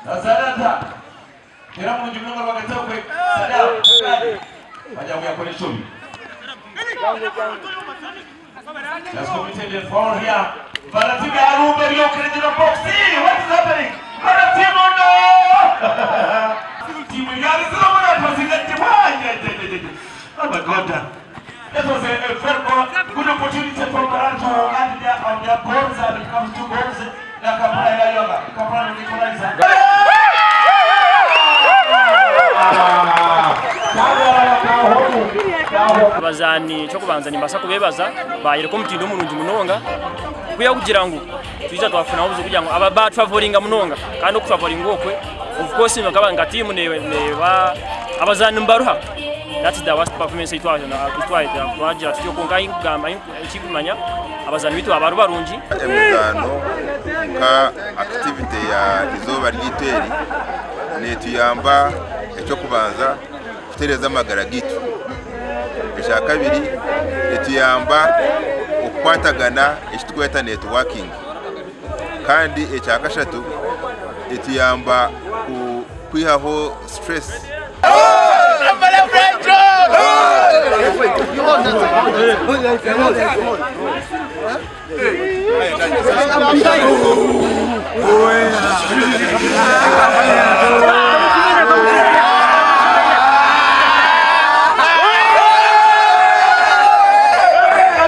Azarata tera murungi munonga rwagati okwe Sadam Kagande wagira ngu yakora enshobi. Just committed a foul here. Varatimi arumba eri okurengera box. What is happening? Varatimi no! Timu yarizire omuri apasinga timu. Oh my God. That was a very good opportunity for Maran to add their, on their goals and it becomes two goals. Na Kampala yayonga. Kampala no equalizer. Abazaani eky'okubanza nimbaasa kubeebaza baayereka omutindo murungi munonga kwihaho kugira ngu twija twafunaho obuzibu kugira ngu baaturavuringa munonga kandi okuturavuringa okwe of course nka tiimu neeba abazaani nibaruha that's the worst performance ei twagira tutyo kwonka ahi ekinkumanya abazaani baitu baaba bari barungi. Emizaano nka akitivite ya izooba ryaitu eri netuyamba ekyokubanza kutereeza amagara gaitu, ekyakabiri etuyamba okukwatagana ekiturikweta netiwakingi kandi ekyakashatu etuyamba kwihaho situresi.